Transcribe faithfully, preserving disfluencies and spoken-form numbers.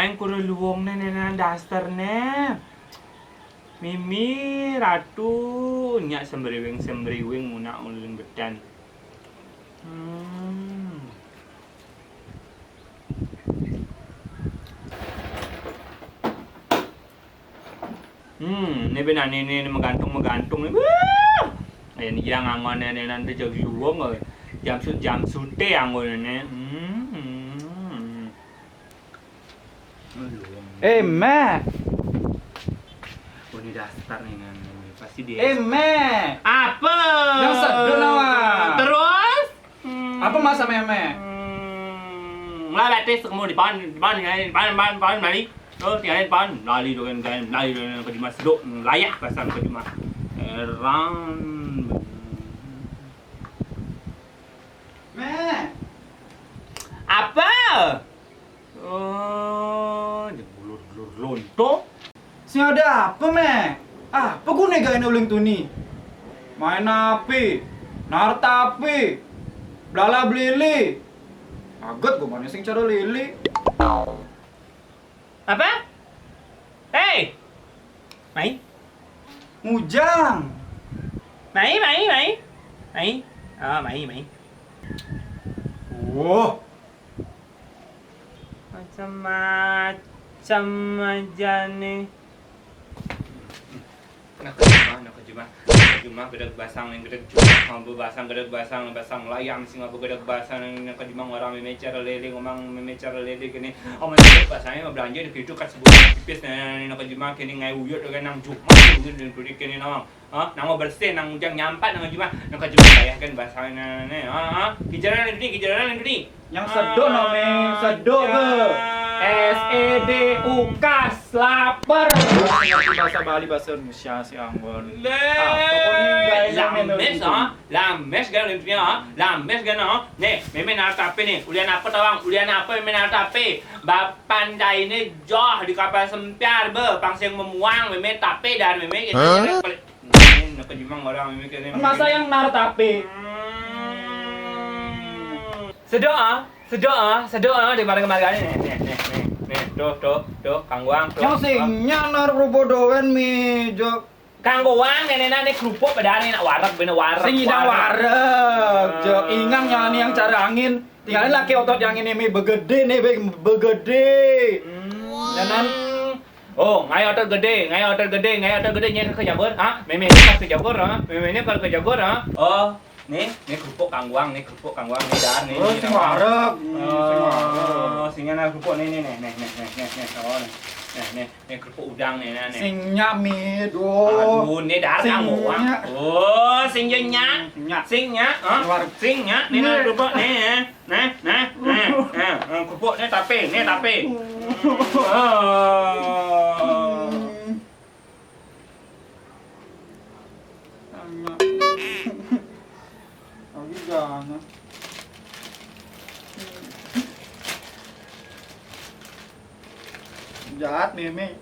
Aing kudu luwung né, né, né, daster né. Mimi, Ratu, nyak sembriwing-sembriwing munak ulun bedan. Hmm. Hmm, ini benar, ini, ini, ini menggantung, menggantung. Wah! Ini yang angon ini nanti jadi luwung, eh. Jam su-, jam sute angon ini. Hmm. Eh, Mek. Oh, ini daster nih, kan. Pasti dia. Eh, Mek. Apa? Yang sedot, Nawa. Terus? Apa masak, Mek? Hmm, lah, batis semua di pan, di pan, di pan, di pan, di pan, mari. Terus, di pan, lali dengan, dengan, lali dengan ke Juma sedot, layak pasang ke Juma. Heran. Mek. Apa? Oh, dia bulur-bulur lonto. Sing ada apa, Mek? Apa guna gaene uling tuni? Main api, narta api, belala belili. Aget gua mana sing cara lili. Apa? Hei! Mai? Ngujang. Mai, mai, mai. Mai. Ah, mai, mai. Wah. Macam-macam aja nih. Nah, ke Juma, nah, ke Juma. Ke Juma, gedeg basang, gedeg Juma, mampu basang, gedeg basang, basang layang, sing apa gedeg basang, nah, ke Juma, orang memecer lele, ngomong memecer lele gini. Oh, memecer basangnya mah belanja di situ, kat sebuah pipis, nah, nah, nah, ke Juma, kini ngai uyut dengan nang Juma, gitu, dan budi kini, nong. Hah? Nang mau bersih, nang ujang nyampat, nang ke Juma, nang ke Juma, bayahkan basang, nah, nah, nah, hah? Hah? Kijaranan itu nih, kijaranan itu nih. Yang sedot, no, Mek. Sedot, be. S E D U, kas, lapar. Ngerti bahasa Bali, bahasa Indonesia, si Anggon. Lah, apa kau ni gaya lames, ah? Lames gaya lentutnya, ah? Lames gaya, no? Nih, meme naruh tape nih. Ulian apa, tawang? Ulian apa meme naruh tape? Bapan cai ini joh di kapal sempiar, be. Pang sing memuang, meme tape dan meme gitu. Hah? Nih, nak kejumang orang meme kene. Masa yang naruh tape? Hmm. Sedot, ah? Sedot, ah, sedot, ah, di mana kemarin nih, nih, nih, nih, nih, tuh, tuh, tuh, kangguang, tuh. Yang sing nyanar rubo doen mi, Jok. Kangguang, nih, nih, nih, kerupuk bedane nak wareg, bener wareg. Sing idang wareg, Jok. Ingang yang, yang cara angin. Tinggalin laki otot yang ini mi begede nih, be-, begede. Hmm. Ya, nan. Oh, ngai otot gede, ngai otot gede, ngai otot gede, nyai ke jabur, ha? Meme ini ke jabur, ha? Meme ini ke jabur, ha? Oh, nih, nih kerupuk kangguang, nih kerupuk kangguang, nih dar, nih, oh, nih, sing wareg, nih, sing wareg. Oh, sing nyanar kerupuk, nih, nih, nih, nih, oh, nih, nih, nih, kerupuk udang, nih, nih, nih. Sing nyak, mit, oh. Aduh, nih dar kangguang. Oh, sing nyak. Sing nyak, ha? Sing nyak, nih, nih, kerupuk, nih, ya. Nih, nih, nih, nih, eh, kerupuk nih tape, nih tape. Oh. Lagi jangan. Jahat, Meme.